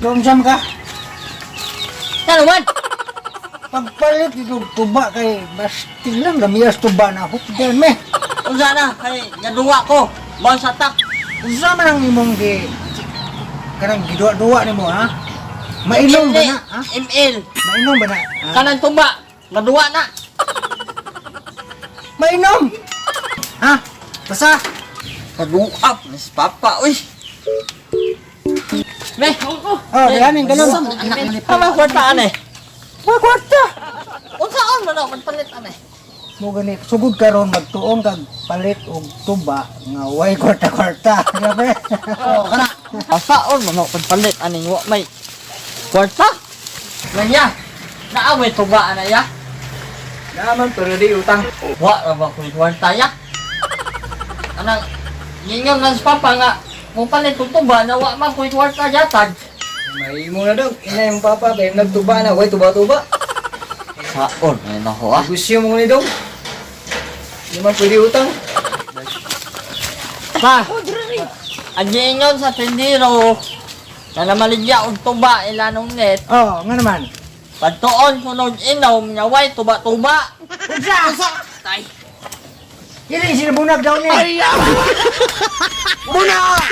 Doon saan ka? Ano man? Pagpalit ito tuba kay basti lang lamiyas tuba na ako. Diyan me. Unsa na kay naduwa ko. Bounce attack. Unsa man ang imong gi kanang giduwa-duwa nimo, ha? Mainom ba na? Ha? ML. Mainom ba na? Ha? Kanang tuba. Naduwa na. Mainom! Ha? Basta. Naduwa ni si Papa, uy. Me, oh. Oh, diyan ang galon. Tama kwarta ane. Wa kwarta. Unsaon man ako magpalit ane? Mo gani sugod karon magtuon kag palit og tuba nga way kwarta-kwarta. Grabe. Oh, kana. Asaon man ako magpalit ani wa may kwarta. Lanya. Naaway tuba ana ya. Naman, pero di utang. Wa ra ba ko'y kwarta ya? Anang ningon lang sa papa nga mo palit og tuba na wa man ko'y kwarta yatag. May mo na dog. Ina yung papa, kaya nagtuba na. Way, tuba-tuba. Saon ay nako ah. Negosyo mo ni dog. Di man pwede utang. Pa. Ang giingon sa tindero na namaligya og tuba ilanong net. Oh, nga naman. Pagtuon kunog inom nga way tuba-tuba. Unsa? Tay. Dili sinabunag daw ni. Ay! Bunag!